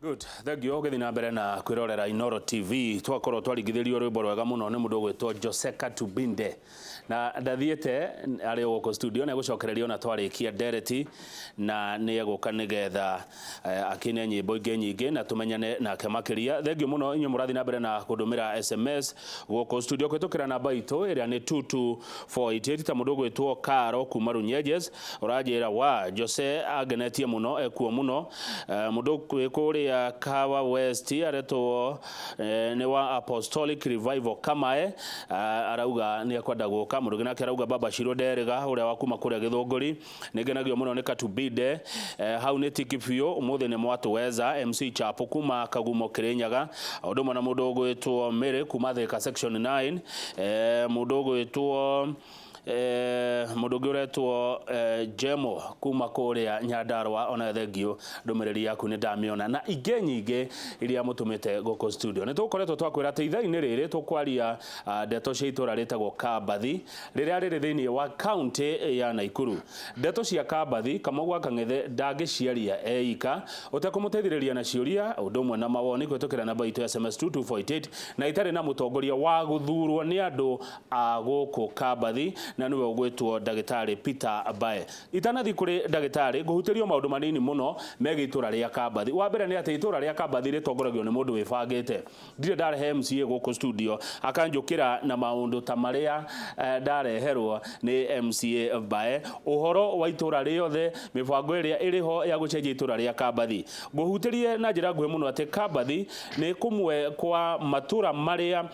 Good. Thank you. Ũgĩthiĩ na mbere na kwĩrorera Inoro TV, twakorwo twaringithĩrio rwĩmbo rwega mũno nĩ mũndũ ũgwĩtwo Joseka Tubinde, na ndathiĩte arĩ o gũkũ studio, nĩ egũcokereria ona twarĩkia ndereti, na nĩ egũka nĩgetha akĩine nyĩmbo ingĩ nyingĩ na tũmenyane nake makĩria. Thank you mũno inyuĩ mũrathiĩ na mbere na kũndũmĩra SMS gũkũ studio kũhĩtũkĩra namba itũ ĩrĩa nĩ 22488, ta mũndũ ũgwĩtwo Karo kuma Runyenjes ũranjĩra wa Jose angenetie mũno, ekuo mũno. Mũndũ wĩ kũrĩa Kahawa West aretwo nĩ wa Apostolic Revival Kamae, arauga nĩ ekwenda gũka. Mũndũ ũngĩ nake arauga Baba Shiro Nderĩga ũrĩa wa kuma kũrĩa Gĩthũngũri, nĩ ngenagio mũno nĩ Katubinde, hau nĩ tiki biũ, ũmũthĩ nĩ mwatũweza. MC Chapo kuma Kagumo Kĩrĩnyaga, o ũndũ ũmwe na mũndũ ũgwĩtwo Mary kuma Thika section 9, mũndũ ũgwĩtwo mũndũ ũngĩ ũretwo Jemo kuma kũrĩa Nyandarũa, ona thengio, ndũmĩrĩri yaku nĩ ndamĩona na ingĩ nyingĩ iria mũtũmĩte gũkũ studio. Nĩ tũkoretwo twakwĩra atĩ ithaa-inĩ rĩrĩ tũkwaria ndeto cia itũra rĩtagwo Kambathi rĩrĩa rĩrĩ thĩinĩ wa kaunti ya Naikuru. Ndeto cia Kambathi, Kamau wa Kang'ethe ndangĩciaria eika ũtekũmũteithĩrĩria na ciũria ũndũ ũmwe na mawoni kũhĩtũkĩra namba itũ ya SMS 22488, na itarĩ na mũtongoria wa gũthurwo nĩ andũ a gũkũ Kambathi, na nĩwe ũgwĩtwo Ndagĩtarĩ Peter Mbae. Itanathiĩ kũrĩ ndagĩtarĩ, ngũhutĩrio maũndũ manini mũno megiĩ itũra rĩa Kambathi. Wa mbere nĩ atĩ itũra rĩa Kambathi rĩtongoragio nĩ mũndũ wĩbangĩte. Ndirĩ ndarehe MCA gũkũ studio akanjũkĩra na maũndũ ta marĩa ndareherwo nĩ MCA Mbae, ũhoro wa itũra rĩothe, mĩbango ĩrĩa ĩrĩ ho ya gũcenjia itũra rĩa Kambathi. Ngũhutĩrie na njĩra nguhĩ mũno atĩ Kambathi nĩ kũmwe kwa matũra marĩa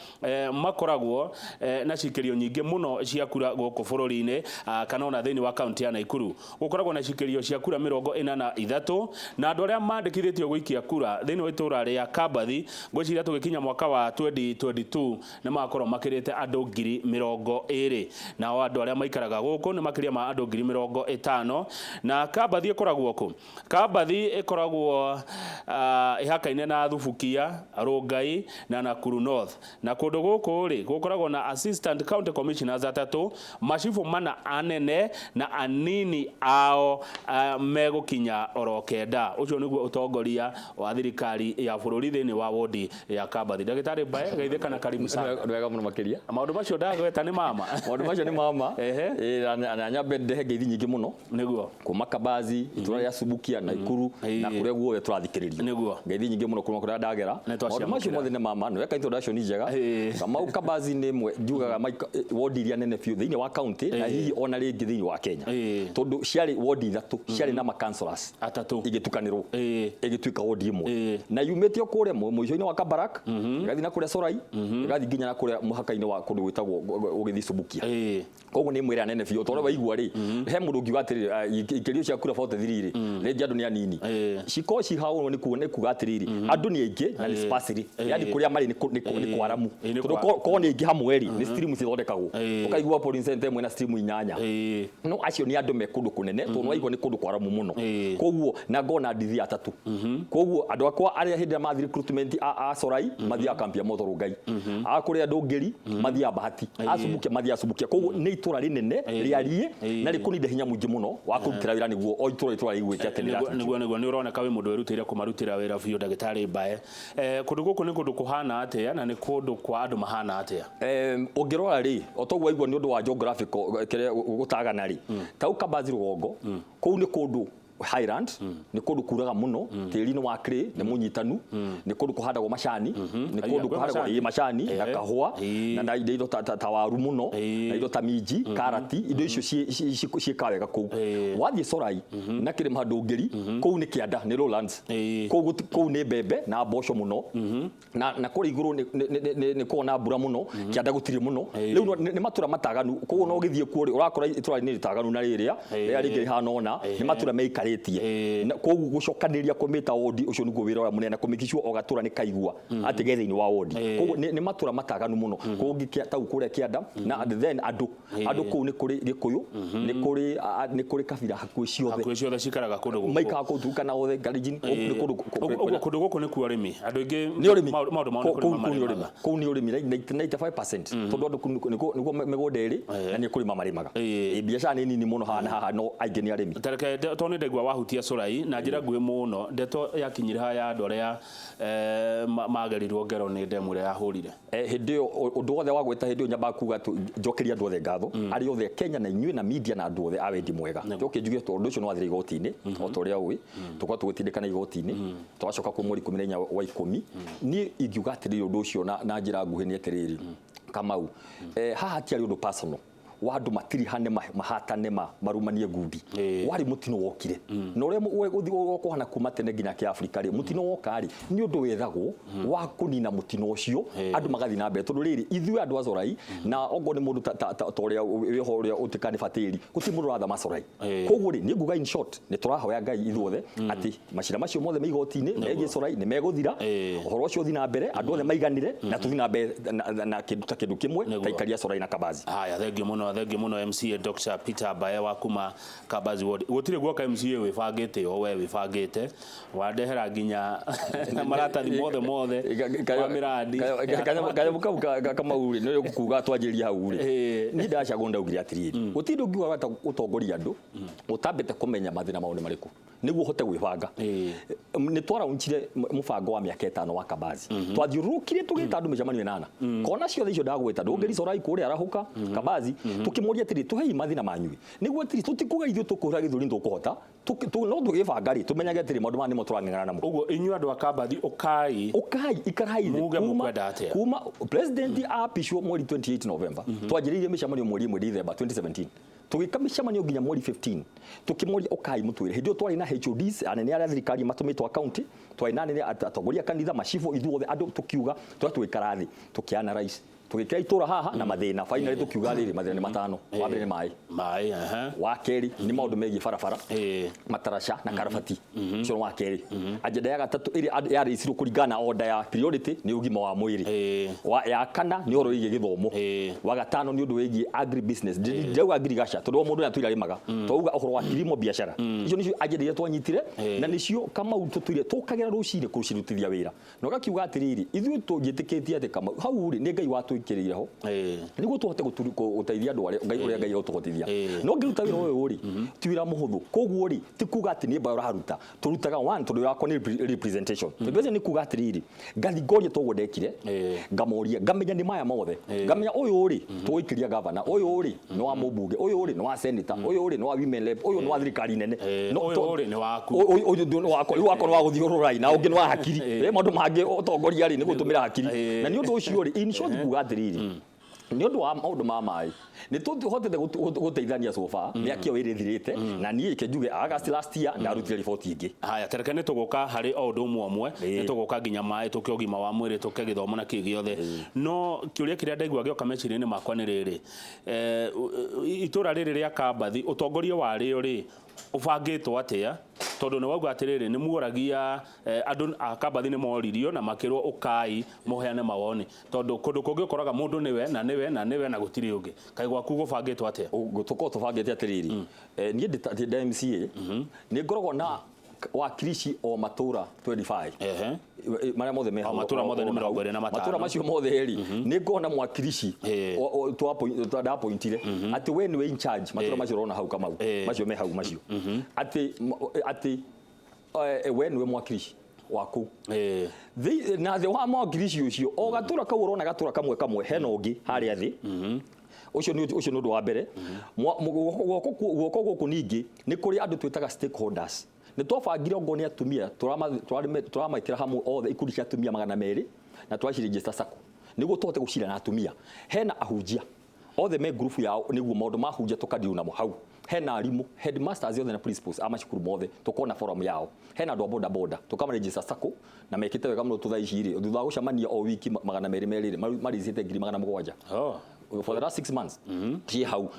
makoragwo na cikĩrio nyingĩ mũno cia kura gũkũ bũrũri-inĩ, kana ona thĩinĩ wa kaunti ya Naikuru. Gũkoragwo na cikĩrio cia kura 43, na andũ arĩa mandĩkithĩtio gũikia kura thĩinĩ wa itũra rĩa Kambathi, ngwĩciria tũgĩkinya mwaka wa 2022 nĩ magakorwo makĩrĩte andũ 20,000. Nao andũ arĩa maikaraga gũkũ nĩ makĩria ma andũ 50,000. Na Kambathi ĩkoragwo kũ? Kambathi ĩkoragwo ĩhakaine na Thubukia, Rongai na Nakuru North. Na kũndũ gũkũ rĩ, gũkoragwo na Assistant County Commissioners atatũ, macibũ mana anene na anini ao megũkinya oro 9. Ũcio nĩguo ũtongoria wa thirikari ya bũrũri thĩinĩ wa wodi ya Kambathi. Ndagĩtarĩ Mbae, geithĩka na karibu sana. Nĩ wega mũno makĩria. Maũndũ macio ndagweta nĩ mama. Maũndũ macio nĩ mama. Na nyambe ndehe ngeithi nyingĩ mũno. Kuma Kabazi, itũra rĩa Subukia, Naikuru, na kũrĩa guothe tũrathikĩrĩrio. Ngeithi nyingĩ mũno kuma kũrĩa ndagera. Nĩ Maũndũ macio twacĩamũkĩra. Mothe nĩ mama, nĩ weka introduction njega. Kamau, Kabazi nĩ ĩmwe njugaga wodi iria nene biũ thĩinĩ wa county na hihi ona rĩngĩ thĩinĩ wa Kenya. Tondũ ciarĩ wodi ithatũ ciarĩ na ma councillors atatũ igĩtukanĩrwo ĩgĩtuĩka wodi ĩmwe, na yumĩte o kũrĩa mũico-inĩ wa Kabarak, ĩgathiĩ na kũrĩa Sorai, ĩgathiĩ nginya na kũrĩa mũhaka-inĩ wa kũndũ gwĩtagwo ũgĩthiĩ Subukia. Koguo nĩ ĩmwe ĩrĩa nene biũ tondũ waigua rĩ, he mũndũ ũngiuga atĩrĩrĩ, ikĩrio cia kura 43 rĩ, rĩngĩ andũ nĩ anini. Cikorwo ci hau nĩ kuga atĩrĩrĩ, andũ nĩ aingĩ na nĩ sparsely, yani kũrĩa marĩ nĩ kwaramu, Nĩ tondũ korwo nĩ aingĩ hamwe rĩ, nĩ stream cithondekagwo, ũkaigua polling center ĩmwe na stream inyanya, no acio nĩ andũ me kũndũ kũnene, tondũ waigua nĩ kũndũ kwaramu mũno. Koguo na ngona ndithi atatũ, koguo andũ akwa arĩa hĩndĩ ĩrĩa mathiĩ recruitment a Sorai mathiaga kambi ya Moto Rongai, a kũrĩa Ndũngĩri mathiaga Bahati, Asubukia mathiaga Subukia. Koguo nĩ itũra rĩnene rĩariĩ na rĩkũninde hinya mũingĩ mũno wa kũrutĩra wĩra nĩguo o itũra itũra rĩiguĩke atĩ nĩ rĩratutio. Nĩguo nĩ ũroneka wĩ mũndũ wĩrutĩire kũmarutĩra wĩra biũ, ndagĩtarĩ Mbae. Kũndũ gũkũ nĩ kũndũ kũhana atĩa, na nĩ kũndũ kwa andũ mahana atĩa? Ũngĩrora rĩ, o toguo waigua nĩ ũndũ wa geographical kĩrĩa gũtagana rĩ, ta hau Kabazi rũgongo, kũu nĩ kũndũ highland, nĩ kũndũ kuraga mũno, tĩri nĩ wa clay, nĩ mũnyitanu, nĩ kũndũ kũhandagwo macani, nĩ Aya, kũndũ kwĩ kũhandagwo macani? Ĩ, macani na kahũa na indo ta waru mũno, na indo ta minji, karati, indo icio ciĩkaga wega kũu. Wathiĩ Sorai na kĩrĩma Ndũngĩri, kũu nĩ kĩanda, nĩ lowlands. Kũu kũu nĩ mbembe na mboco mũno, na kũrĩa igũrũ nĩ kũgĩa na mbura mũno, kĩanda gũtirĩ mũno. Rĩu nĩ matũra mataganu, koguo no ũgĩthiĩ kuo rĩ, ũrakora itũra nĩ rĩtaganu na rĩrĩa rĩrĩa rĩngĩ rĩhana ũna nĩ matũra meikarĩtie. Na koguo gũcokanĩrĩria kũmĩta wodi, ũcio nĩguo wĩra ũrĩa mũnene, na kũmake sure o gatũra nĩ kaigua atĩ ge thĩinĩ wa wodi. Koguo nĩ matũra mataganu mũno. Koguo tau kũrĩa kĩanda, na then andũ kũu nĩ kũrĩ Gĩkũyũ, nĩ kũrĩ kabira hakuhĩ ciothe. Hakuhĩ ciothe cikaraga kũndũ gũkũ. Maikaraga kũu Turkana othe, Kalenjin, nĩ kũndũ Ũguo kũndũ gũkũ nĩ kuo arĩmi andũ aingĩ Nĩ ũrĩmi. Maũndũ mao nĩ Kũu kũrĩma kũu nĩ ũrĩmi. marĩmaga. Kũu nĩ ũrĩmi 95%, tondũ andũ kũu nĩkuo mĩgũnda ĩrĩ na nĩ kũrĩma marĩmaga. Biacara nĩ nini mũno haha na haha, no aingĩ nĩ arĩmi. Tareke tondũ nĩ ndaigua Ndaigua wahutia Corai na njĩra nguhĩ mũno, ndeto yakinyire haha ya andũ arĩa magerirwo ngero nĩ ndemu ĩrĩa yahũrire. Hĩndĩ ĩyo ũndũ wothe wa gwĩta hĩndĩ ĩyo nyambaga kuga njokeria andũ othe ngatho, arĩa othe Kenya na inyuĩ na media na andũ othe a wendi mwega. Njoke njuge tondũ ũndũ ũcio nĩ wathire igoti-inĩ o ta ũrĩa ũĩ, tũkorwo tũgĩtindĩkana igoti-inĩ, twacoka kuo mweri 14 wa 10. Niĩ ingiuga atĩrĩrĩ, ũndũ ũcio na njĩra nguhĩ nĩ atĩrĩrĩ, Kamau, haha hatiarĩ ũndũ personal wa andũ matirihane, mahatane, marumanie ngundi. Warĩ mũtino wokire, na ũrĩa ũkũhana kuma tene nginya kĩa Afrika rĩ, mũtino woka rĩ, nĩ ũndũ wethagwo wa kũnina mũtino ũcio, andũ magathiĩ na mbere, tondũ rĩrĩ ithuĩ andũ a Corai, na okorwo nĩ mũndũ ta ũrĩa wĩho ũrĩa ũtĩka nĩ batĩri, gũtirĩ mũndũ ũrathama Corai. Koguo rĩ, niĩ nguga in short, nĩ tũrahoya Ngai ithuothe atĩ macira macio mothe me igoti-inĩ megiĩ Corai nĩ megũthira, ũhoro ũcio ũthiĩ na mbere, andũ othe maiganĩre, na tũthiĩ na mbere na kĩndũ ta kĩndũ kĩmwe ta ikaria Corai na Kabazi. Haya, thengiũ mũno, thengiũ mũno MCA Dr. Peter Mbae wa kuma Kabazi Ward. Gũtirĩ guoka MCA wĩbangĩte o we wĩbangĩte, wandehera nginya maratathi mothe mothe ma mĩrandi. Kanyamũ kau Kamau rĩ, nĩ ũkuga twanjĩrĩria hau rĩ, niĩ ndacagwo ndaugire atĩrĩrĩ, gũtirĩ ũndũ ũngiuga wahota gũtongoria andũ ũtambĩte kũmenya mathĩna mao nĩ marĩkũ nĩguo ũhote gwĩbanga. Nĩ twaraunchire mũbango wa mĩaka 5 wa Kabazi, twathiũrũrũkire tũgĩta andũ mĩcemanio 8 kona ciothe icio ndagwĩta, Ndũngĩri, Corai, kũrĩa Arahũka, Kabazi, tũkĩmoria atĩrĩ, tũhei mathĩna manyu nĩguo atĩrĩ tũtikuga ithuĩ tũkũhũra gĩthũri nĩ tũkũhota, no tũgĩbanga rĩ, tũmenyage atĩrĩ maũndũ maya nĩmo tũrang'eng'ana namo. Ũguo inyuĩ andũ a Kabathi ũkai. Ũkai, ikarai thĩ. Muge mũkwenda atĩa? Kuma president apishwo mweri 28 November, twanjĩrĩirie mĩcemanio mweri 1 December 2017, tũgĩka mĩcemanio nginya mweri 15, tũkĩmoria ũkai mũtwĩre. Hĩndĩ ĩyo twarĩ na HODs, anene arĩa thirikari matũmĩtwo a county, twarĩ na anene atongoria a kanitha, macibũ, ithuothe andũ, tũkiuga tũrĩa tũgĩikara thĩ, tũkĩanalyze, tũgĩkĩra itũra haha na mathĩna. Finally tũkiuga rĩrĩ, mathĩna nĩ 5. Wa mbere nĩ maĩ. Maĩ, aha. Wa kerĩ nĩ maũndũ megiĩ barabara, mataraca na karabati, ũcio nĩ wa kerĩ. Agenda ya gatatũ ĩrĩa yarĩcirwo kũringana na order ya priority nĩ ũgima wa mwĩrĩ. Ya kana nĩ ũhoro wĩgiĩ gĩthomo. Wa gatano nĩ ũndũ wĩgiĩ agri business. Ndirauga agriculture tondũ o mũndũ nĩ atũire arĩmaga, twauga ũhoro wa kilimo, biacara. Icio nĩcio agenda iria twanyitire, na nĩcio Kamau tũtũire tũkagĩra rũcinĩ kũcirutithia wĩra, na ũgakiuga atĩrĩrĩ, ithuĩ tũnjĩtĩkĩtie atĩ Kamau hau rĩ, nĩ Ngai watwĩkĩrĩire ho nĩguo tũhote gũteithia andũ arĩa Ngai, ũrĩa Ngai egũtũhotithia. No ngĩruta wĩra ũyũ rĩ, ti wĩra mũhũthũ. Koguo rĩ, ti kuga atĩ nĩ mbaũ ũraruta, tũrutaga one tondũ wĩra wakwa nĩ representation. Representation nĩ kuga atĩrĩrĩ, ngathi ngoria toguo ndekire, ngamoria, ngamenya nĩ maya mothe, ngamenya ũyũ rĩ tũgũikĩria gavana, ũyũ rĩ nĩ wa mũmbunge, ũyũ rĩ nĩ wa senator, ũyũ rĩ nĩ wa women rep, ũyũ nĩ wa thirikari nene. No ũyũ rĩ nĩ waku. Ũyũ nĩ wakwa, rĩu wakwa nĩ wa gũthiũrũra na ũngĩ nĩ wa hakiri. Maũndũ mangĩ ũtongoria rĩ, nĩ gũtũmĩra hakiri. Na nĩ ũndũ ũcio rĩ, in short kuga atĩrĩrĩ, nĩ ũndũ wa maũndũ ma maĩ nĩ tũhotete gũteithania so far mĩaka ĩyo ĩrĩ ĩthirĩte, na niĩ reke njuge August last year ndarutire riboti ĩngĩ. Haya, tereke nĩ tũgũka harĩ o ũndũ ũmwe ũmwe, nĩ tũgũka nginya maĩ, tũke ũgima wa mwĩrĩ, tũke gĩthomo na kĩ gĩothe, no kĩũria kĩrĩa ndaigua gĩoka meciria-inĩ makwa nĩ rĩrĩ, itũra rĩrĩ rĩa Kambathi, ũtongoria warĩo rĩ ũbangĩtwo atĩa? Tondũ nĩ wauga atĩrĩrĩ, nĩ muoragia andũ a Kambathi, nĩ moririo na makĩrwo ũkai mũheane mawoni, tondũ kũndũ kũngĩ ũkoraga mũndũ nĩwe na nĩwe na nĩwe na gũtirĩ ũngĩ. Kaĩ gwaku gũbangĩtwo atĩa? Tũkorwo tũbangĩte atĩrĩrĩ, niĩ ndĩ MCA, nĩ ngoragwo na wakirici o matũra 25 marĩa mothe me O matũra mothe nĩ 25. Matũra macio mothe rĩ, nĩ ngona mwakirici twapointire atĩ we nĩwe in charge matũra macio ũrona hau, Kamau, macio me hau macio, atĩ we nĩwe mwakirici wa kũu. Na thĩ wa mwakirici ũcio, o gatũra kau ũrona gatũra kamwe kamwe, hena ũngĩ harĩa thĩ. Ũcio nĩ ũndũ wa mbere. Guoko gũkũ ningĩ nĩ kũrĩ andũ twĩtaga stakeholders. Nĩ twabangire ongorwo nĩ atumia, tũramekĩra hamwe othe, ikundi cia atumia 200, na twaciregister sacco nĩguo tũhote gũcira na atumia. Hena ahunjia othe me ngurubu yao nĩguo maũndũ ma hunjia tũkadiru namo hau. Hena arimũ, headmasters othe na principals a macukuru mothe, tũkona forum yao. Hena andũ a boda boda, tũkamaregister sacco, na mekĩte wega mũno. Thaa ici rĩ, thutha wa gũcemania o wiki 200 200 rĩ, maricĩte 700,000 for the last 6 months ciĩ hau.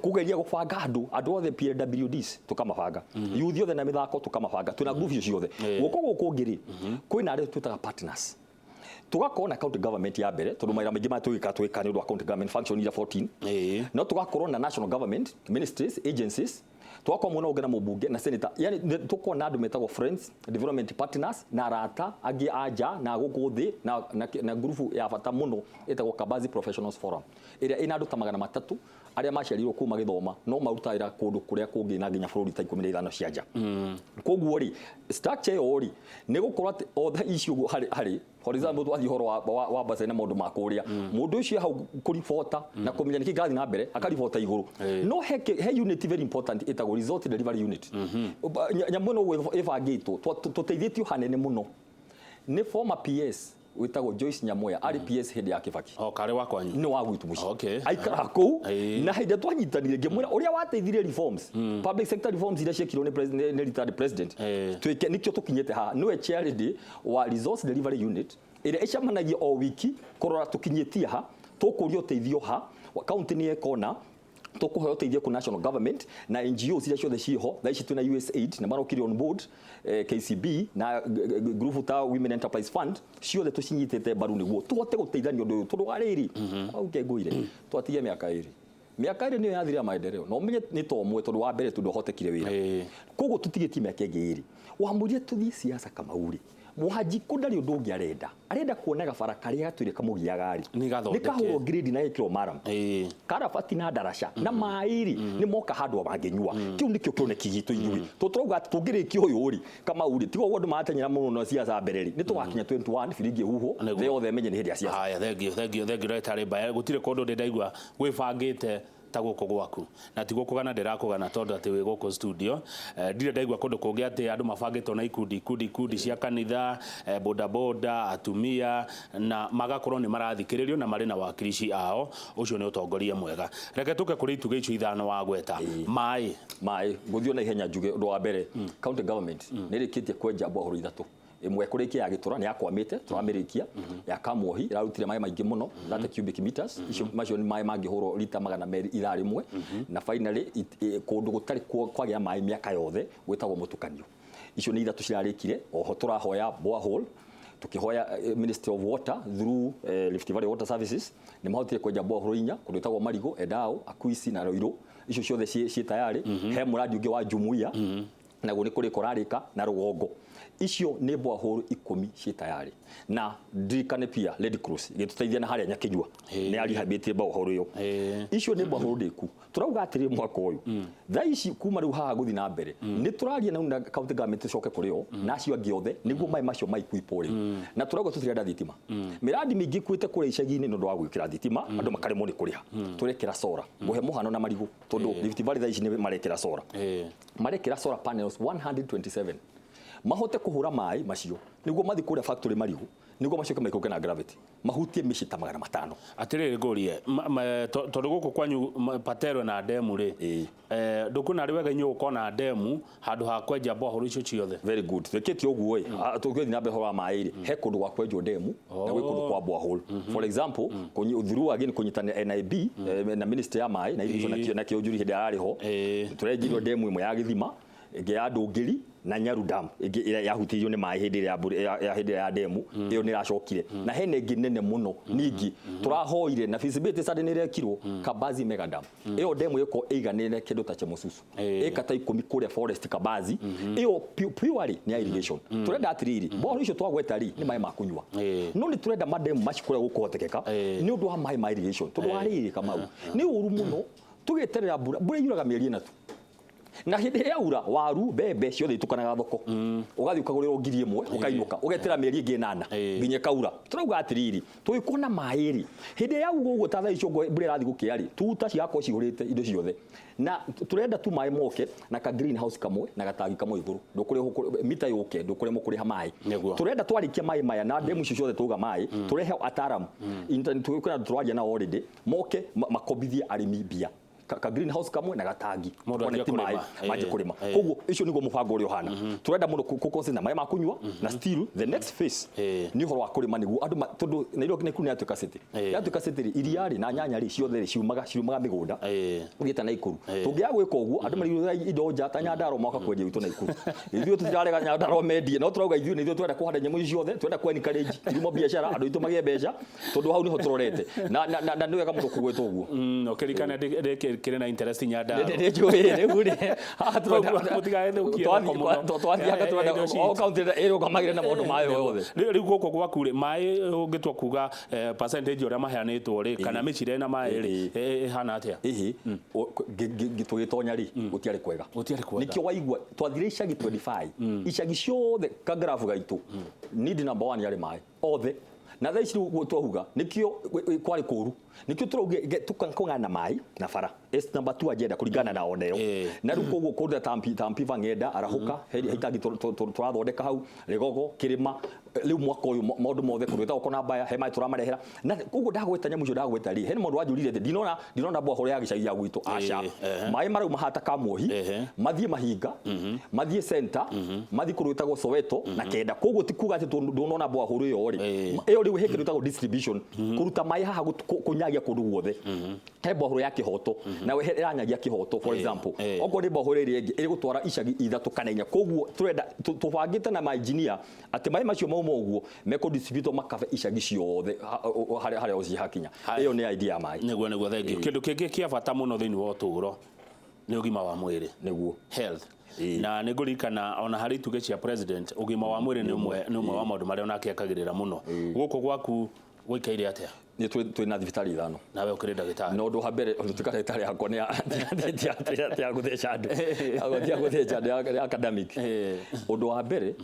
Kũgeria gũbanga andũ othe, PWDs tũkamabanga, youth othe na mĩthako tũkamabanga, twĩna group icio ciothe. Guoko gũkũ ũngĩ rĩ, kwĩna arĩa twĩtaga partners, tugakorwo na county government ya mbere, tondũ mawĩra maingĩ marĩa tũgĩka twĩka nĩ ũndũ wa county government function iria 14. No tugakorwo na national government, ministries, agencies, tugakorwo mwena ũngĩ na mũmbunge na senator, yani tũkorwo na andũ metagwo friends, development partners na arata angĩ a nja na gũkũ thĩ, na ngurubu ya bata mũno ĩtagwo Kabazi Professionals Forum, ĩrĩa ĩna andũ ta 300. Arĩa maciarirwo kũu magĩthoma no marutaga wĩra kũndũ kũrĩa kũngĩ na nginya bũrũri ta 15 cia nja. Koguo rĩ, structure ĩyo rĩ, nĩ gũkorwo atĩ o thaa ici ũguo harĩ for example twathiĩ ũhoro wa bursary na maũndũ ma kũrĩa, mũndũ ũcio hau kũribota na kũmenya nĩkĩ kĩrathiĩ na mbere, akaribota igũrũ. No he unit very important ĩtagwo result delivery unit. Nyamũ ĩno ũguo ĩbangĩtwo, tũteithĩtio hanene mũno nĩ former PS wĩtagwo Joyce Nyamoya, arĩ PS hĩndĩ ya Kibaki. O karĩ wa kwanyu? Nĩ wa gwitũ mũciĩ. Aikaraga kũu. Na hĩndĩ ĩrĩa twanyitanire, ngĩmwĩra ũrĩa wateithirie reforms, public sector reforms iria ciekirwo nĩ retired president, twĩke nĩkĩo tũkinyĩte haha. Nĩwe chair lady wa resource delivery unit ĩrĩa ĩcemanagia o wiki kũrora tũkinyĩtie ha, tũkũria ũteithio ha, county nĩ ĩkona tũkũheo ũteithio kũ national government na NGOs iria ciothe ciĩho. Thaa ici twĩna USAID na marokire on board, KCB na group ta Women Enterprise Fund, ciothe tũcinyitĩte mbaru nĩguo tũhote gũteithania ũndũ ũyũ, tondũ wa rĩrĩ au ngũire twatigie mĩaka 2, mĩaka 2 nĩyo yathirira maendeleo, na ũmenye nĩ ta ũmwe, tondũ wa mbere tondũ hotekire wĩra. Koguo tũtigĩtie mĩaka ĩngĩ 2 wamũrire tũthiĩ siasa. Kamau rĩ, Mwanjikũ ndarĩ ũndũ ũngĩ arenda, arenda kuona gabara karĩa gatũire kamũgiaga rĩ Nĩ gathondeke. Nĩ kahũrwo grade na gekĩrwo murram, karabati na ndaraca na maĩ rĩ, nĩ moka handũ mangĩnyua. Kĩu nĩkĩo kĩoneki gitũ ithuĩ. Tũrauga atĩ tũngĩrĩkia ũyũ rĩ, Kamau rĩ, tiga ũguo andũ marateng'era mũno na siasa mbere rĩ, nĩ tũgakinya 21 biringi ĩhuhwo, thĩ yothe ĩmenye nĩ hĩndĩ ya siasa. Haya, thank you, thank you, thank you, ndagĩtarĩ Mbaya. Gũtirĩ kũndũ ndĩ ndaigua gwĩbangĩte ta gũkũ gwaku, na ti gũkũgana ndĩrakũgana tondũ atĩ wĩ gũkũ studio. Ndirĩ ndaigua kũndũ kũngĩ atĩ andũ mabangĩtwo na ikundi ikundi ikundi cia kanitha, bodaboda, atumia, na magakorwo nĩ marathikĩrĩrio na marĩ na wakirici ao. Ũcio nĩ ũtongoria mwega. Reke tũke kũrĩ itugĩ icio ithano wagweta. Maĩ. Maĩ, ngũthiĩ na ihenya njuge ũndũ wa mbere, county government nĩ ĩrĩkĩtie kwenja borehole ithatũ. Ĩmwe kũrĩkia ya Gĩtũra nĩ yakwamĩte, tũramĩrĩkia. Ya Kamwohi ĩrarutire maĩ maingĩ mũno, 30 cubic meters. Icio macio nĩ maĩ mangĩhũrwo rita 200 ithaa rĩmwe. Na finally kũndũ gũtarĩ kwagĩa maĩ mĩaka yothe gwĩtagwo Mũtukanio. Icio nĩ ithatũ cirarĩkire. Oho tũrahoya borehole, tukihoya Ministry of Water through Rift Valley Water Services, nĩ mahotire kwenja borehole inya kũndũ gwĩtagwo Marigo, Endao, Akuisi na Roiro. Icio ciothe ciĩ tayarĩ. He mũradi ũngĩ wa Jumuiya, naguo nĩ kũrĩka ũrarĩka na rũgongo. Icio nĩ borehole 10 ciĩ tayarĩ. Na ndirikane pia Red Cross ĩgĩtũteithia na harĩa Nyakinyua nĩ yarihabĩtie borehole ĩyo. Icio nĩ borehole ndĩku. Tũrauga atĩrĩ, mwaka ũyũ thaa ici kuma rĩu haha gũthiĩ na mbere, nĩ tũraria na county government, tũcoke kũrĩ o na acio angĩ othe nĩguo maĩ macio maikuipwo rĩu. Na tũrauga tũtirenda thitima. Mĩrandi mĩingĩ ĩkuĩte kũrĩa icagi-inĩ nĩ ũndũ wa gwĩkĩra thitima, andũ makaremwo nĩ kũrĩha. Tũrekĩra solar. Ngũhe mũhano na Marigũ, tondũ Rift Valley thaa ici nĩ marekĩra solar, marekĩra solar panels 127 mahote kũhũra maĩ macio nĩguo mathiĩ kũrĩa factory Marigũ, nĩguo macoke maikũrũke na gravity mahutie mĩciĩ ta 500. Atĩrĩrĩ, ngũrie, tondũ gũkũ kwanyu Paterwe na ndemu rĩ, ndũkuona arĩ wega inyuĩ gũkorwo na ndemu handũ ha kwenja borehole icio ciothe? Very good. Twĩkĩte ũguo ĩ, tũgĩthiĩ na mbere ũhoro wa maĩ rĩ, he kũndũ gwa kwenjwo ndemu na gwĩ kũndũ kwa borehole. For example, through again kũnyitanĩra NIB na ministry ya maĩ na irrigation na Kĩũnjuri hĩndĩ ĩrĩa ararĩ ho, tũrenjirwo ndemu ĩmwe ya gĩthima, ĩngĩ ya Ndũngĩri na Nyaru Dam ĩngĩ ĩrĩa yahutĩirio nĩ maĩ hĩndĩ ĩrĩa ya mbura ya hĩndĩ ĩrĩa ya ndemu ĩyo nĩ ĩracokire. Na hena ĩngĩ nene mũno ningĩ tũrahoire na feasibility study nĩ ĩrekirwo, Kabazi Mega Dam. Ĩyo ndemu ĩkorwo ĩiganĩre kĩndũ ta Chemususu, ĩka ta 10 kũrĩa forest Kabazi. Ĩyo purely nĩ ya irrigation. Tũrenda atĩrĩrĩ, borehole icio twagweta rĩ, nĩ maĩ ma kũnyua, no nĩ tũrenda mandemu macio kũrĩa gũkũhotekeka nĩ ũndũ wa maĩ ma irrigation, tondũ wa rĩrĩ, Kamau, nĩ ũru mũno tũgĩeterera mbura. Mbura yuraga mĩeri 4 tu, na hĩndĩ ĩrĩa yaura, waru, mbembe ciothe itukanaga thoko, ũgathiĩ ũkagũrĩrwo 1000 ũkainũka ũgetera mĩeri ĩngĩ 8 nginya ĩkaura. Tũrauga atĩrĩrĩ, tũgĩkorwo na maĩ rĩ, hĩndĩ ĩrĩa yauga ũguo ta thaa icio ũguo mbura ĩrathiĩ gũkĩa rĩ, tuta cigakorwo cihũrĩte indo ciothe. Na tũrenda tu maĩ moke na ka greenhouse kamwe na gatangi kamwe igũrũ, ndũkũrĩhwo mita yũke, ndũkũremwo kũrĩha maĩ. Tũrenda twarĩkia maĩ maya na ndemu icio ciothe tũga maĩ, tũrehe ataaramu. Kwĩna andũ tũraria nao already moke makombithie arĩmi mbia, ka greenhouse kamwe na gatangi. Mũndũ anjie Connect maĩ, kũrĩma. manjie kũrĩma. Koguo icio nĩguo mũbango ũrĩa ũhana. Tũrenda mũno kũ consider maĩ ma kũnyua, na still the next phase nĩ ũhoro wa kũrĩma nĩguo andũ tondũ Nairobi nĩ yatuĩka city. Yatuĩka city rĩ, iria rĩ na nyanya rĩ, ciothe rĩ, ciumaga mĩgũnda ũthiĩte Naikuru. Tũngĩaga gwĩka ũguo, andũ marigũraga indo nja ta Nyandarua moka kwendia gwitũ Naikuru. Ithuĩ tũtirarega Nyandarua mendie, no tũrauga ithuĩ nĩ ithuĩ tũrenda kũhanda nyamũ ici ciothe, tũrenda kũ encourage kirimo biacara, andũ aitũ magĩe mbeca, tondũ hau nĩho tũrorete na nĩ wega mũno kũgweta ũguo. Ũkĩririkana Gĩtikĩrĩ na interest Nyandarua. Nĩ njũĩ rĩu rĩ, haha Mũtigagĩthũkie thoko mũno. Twathianga tũrenda Indo citũ. o kaunti ĩrũgamagĩrĩre na maũndũ mayo yothe. Rĩu gũkũ gwaku rĩ, maĩ ũngĩtua kuga percentage ũrĩa maheanĩtwo rĩ, kana mĩcira ĩna maĩ rĩ, ĩhana atĩa? Ĩhĩ, tũgĩtonya rĩ, gũtiarĩ kwega. Gũtiarĩ kwega. Nĩkĩo waigua twathire icagi 25, icagi ciothe kangarabu gaitũ, need number 1 yarĩ maĩ othe. Na thaa ici rĩu twahuga nĩkĩo kwarĩ kũru, nĩkĩo tũrauge tũkagana maĩ na bara S number 2 agenda kũringana na oneo. Na rĩu koguo kũndũ ta Mpiva ng'enda arahũka he itangi tũrathondeka hau Rĩgogo kĩrĩma. Rĩu mwaka ũyũ maũndũ mothe kũndũ gwĩtagwo Kona Mbaya he maĩ tũramarehera. Na koguo ndagweta nyamũ icio ndagweta rĩ, he mũndũ wanjũrire atĩ ndinona borehole ya gĩcagi gĩa gwitũ. Aca. Maĩ marauma hata Kamwohi, mathiĩ Mahinga, mathiĩ center, mathiĩ kũndũ gwĩtagwo Soweto na Kenda. Koguo ti kuga atĩ ndũnona borehole ĩyo rĩ. Ĩyo rĩu he kĩndũ gĩtagwo distribution, kũruta maĩ haha kũnyagia kũndũ guothe. He borehole ya Kĩhoto, na he ĩranyagia Kĩhoto for example. Okorwo nĩ borehole ĩrĩa ĩngĩ ĩgũtwara icagi 3 kana 4. Koguo tũrenda tũbangĩte na ma engineer atĩ maĩ macio mauma ũguo mekũ distribute makabe icagi ciothe harĩa ũcio hakinya. Ĩyo nĩ idea ya maĩ. Nĩguo, thank you. Kĩndũ kĩngĩ kĩa bata mũno thĩinĩ wa ũtũũro nĩ ũgima wa mwĩrĩ. Nĩguo. Health. Na nĩ ngũririkana ona harĩ itugĩ cia president, ũgima wa mwĩrĩ nĩ ũmwe wa maũndũ marĩa onake ekagĩrĩra mũno. Gũkũ gwaku gũikaire atĩa? Nĩ twĩ na thibitarĩ 5. Nawe ũkĩrĩ ndagĩtarĩ? No ũndũ wa mbere, ũndũ tuĩka ndagĩtarĩ yakwa nĩ ti ya gũtheca andũ. Ti ya gũtheca andũ, ya academic. Ũndũ wa mbere,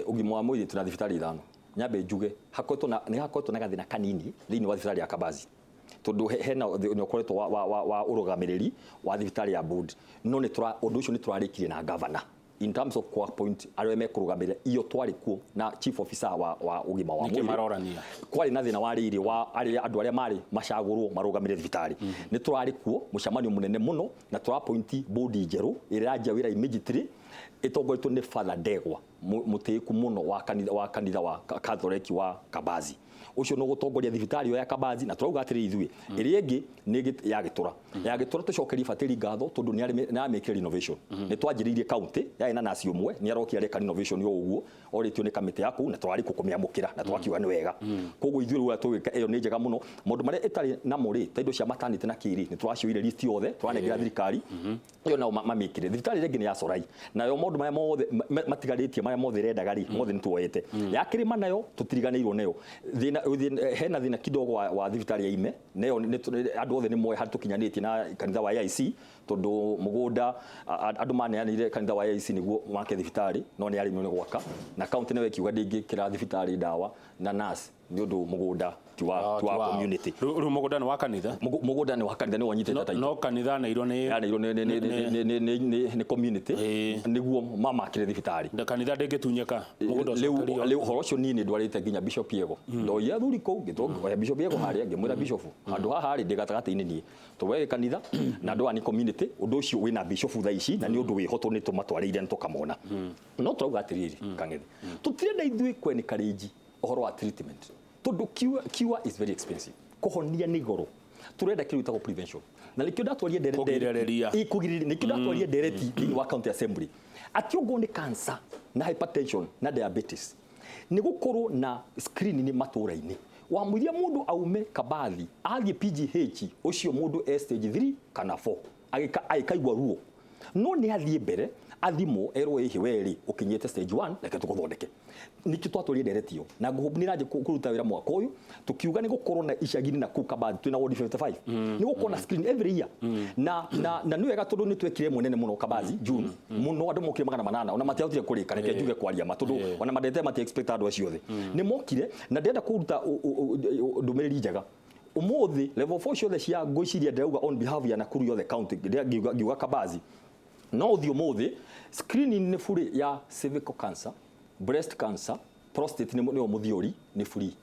ũgima wa mwĩrĩ twĩna thibitarĩ 5. Nyambe njuge, nĩ hakoretwo na gathĩna kanini thĩinĩ wa thibitarĩ ya Kabazi. Tondũ hena nĩ ũkoretwo wa ũrũgamĩrĩri wa thibitarĩ ya board. No ũndũ ũcio nĩ tũrarĩkirie na governor. In terms of core point arĩa mekũrũgamĩrĩra iyo twarĩ kuo na chief officer wa ũgima wa Nĩkĩ mwĩrĩ. marorania? Kwarĩ na thĩna wa rĩrĩ wa andũ arĩa marĩ macagũrwo marũgamĩrĩre thibitarĩ. Nĩ tũrarĩ kuo mũcemanio mũnene mũno na tũrapointi board njerũ ĩrĩa ĩranjia wĩra immediately ĩtongoretio nĩ Father Ndegwa, mũtĩĩku mũno wa kanitha wa Catholic wa Kabazi. Ũcio nĩ ũgũtongoria thibitarĩ ĩyo ya Kabazi na tũrauga atĩrĩ ithuĩ ĩrĩa ĩngĩ nĩ ya Gĩtũra. Ya Gĩtũra tũcokerie Batĩri ngatho tondũ nĩ aramĩkĩra renovation. Nĩ twanjĩrĩirie county yarĩ na nurse ũmwe, nĩ arokire areka renovation o ũguo orĩtio nĩ kamĩtĩ ya kũu na tũrarĩ kuo kũmĩamũkĩra na tũrakiuga nĩ wega. Koguo ithuĩ rĩu ũrĩa tũgwĩka ĩyo nĩ njega mũno. Maũndũ marĩa ĩtarĩ namo rĩ, ta indo cia maternity na kĩrĩ, nĩ tũracioire list yothe, tũranengera thirikari. Ĩyo nao mamĩkĩre. Thibitarĩ ĩrĩa ĩngĩ nĩ ya Sorai. Nayo maũndũ marĩa mothe matigarĩtie marĩa mothe ĩrendaga rĩ, mothe nĩ tuoete. Ya Kĩrĩma nayo tũtiriganĩirwo nayo. Hena thĩna kidogo wa thibitarĩ ya Ime, nayo andũ othe nĩ moĩ harĩa tũkinyanĩtie na kanitha wa AIC, tondũ mũgũnda, andũ maneanĩire kanitha wa AIC nĩguo make thibitarĩ, no nĩ yaremirwo nĩ gwaka. Na county nayo ĩkiuga ndĩngĩkĩra thibitarĩ ndawa na nurse nĩ ũndũ mũgũnda ti wa community. Rĩu mũgũnda nĩ wa kanitha? Mũgũnda nĩ wa kanitha, nĩ wanyitĩte title. No kanitha neirwo nĩ Yaneirwo nĩ community, nĩguo mamakĩre thibitarĩ. Na kanitha ndĩngĩtunyĩka, mũgũnda ũcio Rĩu ũkario. Rĩu ũhoro ũcio niĩ nĩ ndwarĩte nginya Bishop Yego. Ndoire athuri kũu, ngĩtwo Bishop Yego harĩa, ngĩmwĩra Bishop, handũ haha rĩ, ndĩ gatagatĩ-inĩ niĩ. Tũwe kanitha na andũ aya nĩ community, ũndũ ũcio wĩna Bishop thaa ici na nĩ ũndũ wĩho tondũ nĩ tũmatwarĩire na tũkamona. No tũrauga atĩrĩrĩ, Kang'ethe, tũtirenda ithuĩ kwenĩkarĩnji ũhoro wa treatment. Tondũ cure is very expensive. Kũhonia nĩ goro. Tũrenda kĩndũ gĩtagwo prevention. Na nĩkĩo ndatwarie ndereti. Kũgirĩrĩria. Ĩ, kũgirĩrĩria. Nĩkĩo ndatwarie ndereti thĩinĩ wa county assembly. Atĩ ũguo nĩ cancer na hypertension na diabetes. Nĩ gũkorwo na screening matũũra-inĩ. Wamũiria mũndũ aume Kabathi, athiĩ PGH, ũcio mũndũ e stage 3 kana 4. Agĩkaigua ruo. No nĩ athiĩ mbere, athimwo, erwo ĩhĩ we rĩ, ũkinyĩte stage 1, reke tũgũthondeke. Nĩkĩo twatwarie ndereti ĩyo. Na ngũhũmbu nĩ ĩranjia kũruta wĩra mwaka ũyũ, tũkiuga nĩ gũkorwo na icagi-inĩ na kũu Kabathi, twĩna ward 55. Nĩ gũkorwo na screen every year. Na nĩ wega tondũ nĩ twekire ĩmwe nene mũno Kabathi, June. Mũno andũ mokire 800, ona matiahotire kũrĩka, reke njuge kwaria ma, tondũ ona mandete mati expect andũ acio othe. Nĩ mokire, na ndĩrenda kũruta ndũmĩrĩri njega. Ũmũthĩ level 4 ciothe cia ngwĩciria ndĩrauga on behalf ya Nakuru yothe county, ngiuga Kabathi. No ũthiĩ ũmũthĩ, screening nĩ free ya cervical cancer, breast cancer, prostate nĩyo mũthiori, nĩ free.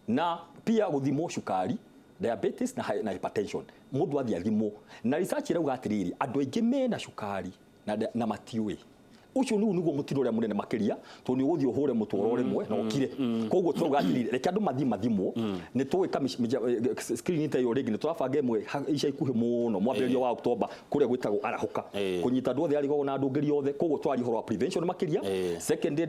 Na pia gũthimwo cukari, diabetes na hypertension. Mũndũ athiĩ athimwo. Na research ĩrauga atĩrĩrĩ, andũ aingĩ mena cukari na matiũĩ. Ũcio nĩguo nĩguo mũtino ũrĩa mũnene makĩria, tondũ nĩ ũgũthiĩ ũhũre mũtũro rĩmwe na ũkire. Koguo tũrauga atĩrĩrĩ, reke andũ mathiĩ mathimwo, nĩ tũgwĩka screening ta ĩyo rĩngĩ, nĩ tũrabanga ĩmwe ica ikuhĩ mũno, mwambĩrĩrio wa Oktoba, kũrĩa gwĩtagwo Arahũka. Kũnyita andũ othe a Rigogo na andũ ngiri othe, koguo tũraria ũhoro wa prevention makĩria. Second,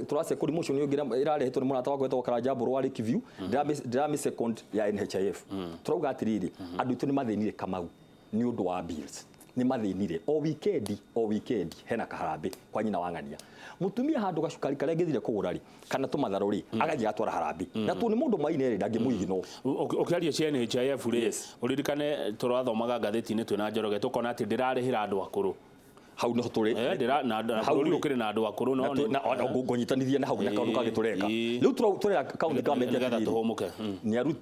tũra second motion ĩyo ĩngĩ ĩrarehetwo nĩ mũrata wakwa wĩtagwo Karanja Mbũrũ wa Lakeview, ndĩramĩ second ya NHIF. Tũrauga atĩrĩrĩ, andũ aitũ nĩ mathĩnire Kamau. Nĩ ũndũ wa bills nĩ mathĩnire. O weekend, o weekend hena kaharambĩ kwa nyina wa ng'ania. Mũtumia handũ gacukari karĩa angĩthire kũgũra rĩ, kana tũmatharũ rĩ, agathiĩ agatwara harambĩ na tondũ nĩ mũndũ maine rĩ, ndangĩmũiginwo. Ũkĩaria cia NHIF rĩ, ũririkane tũrathomaga ngathĩti-inĩ twĩna Njoroge, tũkona atĩ ndĩrarĩhĩra andũ akũrũ. Hau nĩho tũrĩ. Na bũrũri ũkĩrĩ na andũ akũrũ, no na ngũnyitanithia na hau na kaũndũ kangĩ tũreka rĩu, tũrera county government nĩgetha atĩrĩrĩ, tũhũmũke.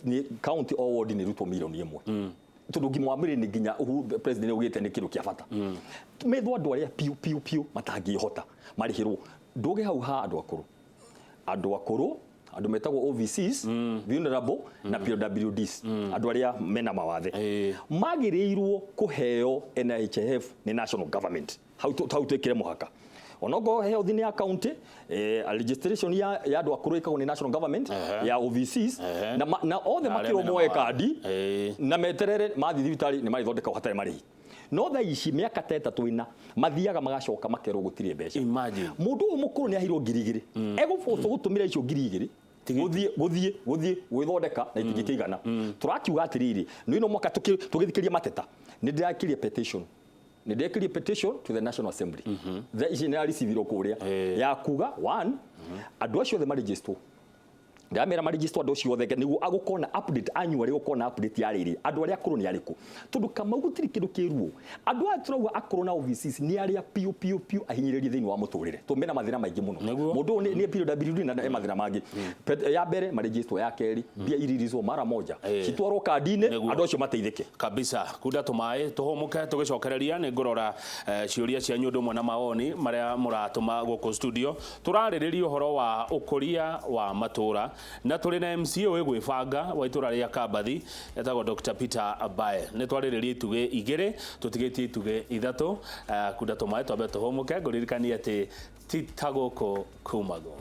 Nĩ county o ward nĩ rutwo 1 million, tondũ ũgima wa mwĩrĩ nĩ nginya president augĩte nĩ kĩndũ kĩa bata. Methwo andũ arĩa piũ piũ piũ matangĩhota marĩhĩrwo. Ndũge hau ha andũ akũrũ, andũ akũrũ, andũ metagwo OVCs, vulnerable na PWDs, andũ arĩa mena mawathe, magĩrĩirwo kũheo NHIF nĩ national government. Hau hau twĩkĩre mũhaka onokorwo health nĩ ya county, registration ya andũ akũrũ ĩkagwo nĩ national government, ya OVCs, na othe Na arĩa makĩrwo mena moe mawathe. kandi na meterere mathiĩ thibitarĩ nĩ marĩthondekagwo hatarĩ marĩhi. No thaa ici mĩaka ta 3 4 mathiaga magacoka makerwo gũtirĩ mbeca. Imagine. Mũndũ ũyũ mũkũrũ nĩ aheirwo 2000, egũbocwo gũtũmĩra icio 2000 gũthiĩ gwĩthondeka na itingĩkĩigana. Tũrakiuga atĩrĩrĩ, nĩ ino mwaka tũgĩthikĩria mateta, nĩ ndĩrakirie petition, nĩ ndekĩrie petition to the National Assembly. Thaa ici nĩ yaricibirwo kũrĩa, ya kuga one, andũ acio othe marĩgistwo. Ndamera marĩgistwo andũ acio othe nĩguo agũkorwo na update annually, gũkorwo na update ya rĩrĩ andũ arĩa akũrũ nĩ arĩkũ, tondũ Kamau gũtirĩ kĩndũ kĩruo. Andũ aya tũrauga akũrũ na OVCs nĩ arĩa piũ piũ piũ ahinyĩrĩrie thĩinĩ wa mũtũrĩre, tondũ mena mathĩna maingĩ mũno. Mũndũ ũyũ nĩ PWD na e mathĩna mangĩ. Ya mbere marĩgistwo, ya kerĩ mbia iririzwo mara moja, citwarwo kandi-inĩ, andũ acio mateithĩke. Kabisa. Kunda tũmaĩ tũhũmũke, tũgĩcokereria nĩ ngũrora ciũria cianyu ũndũ ũmwe na mawoni marĩa mũratũma gũkũ studio. Tũrarĩrĩria ũhoro wa ũkũria wa matũra na tũrĩ na MCA wĩ gwĩbanga wa itũra rĩa Kambathi, etagwo Dr. Peter Abae. Nĩ twarĩrĩria itugĩ 2, tũtigĩtie itugĩ 3. Kunda tũmaĩ twambe tũhũmũke. Ngũririkanie atĩ ti ta gũkũ kumagwo.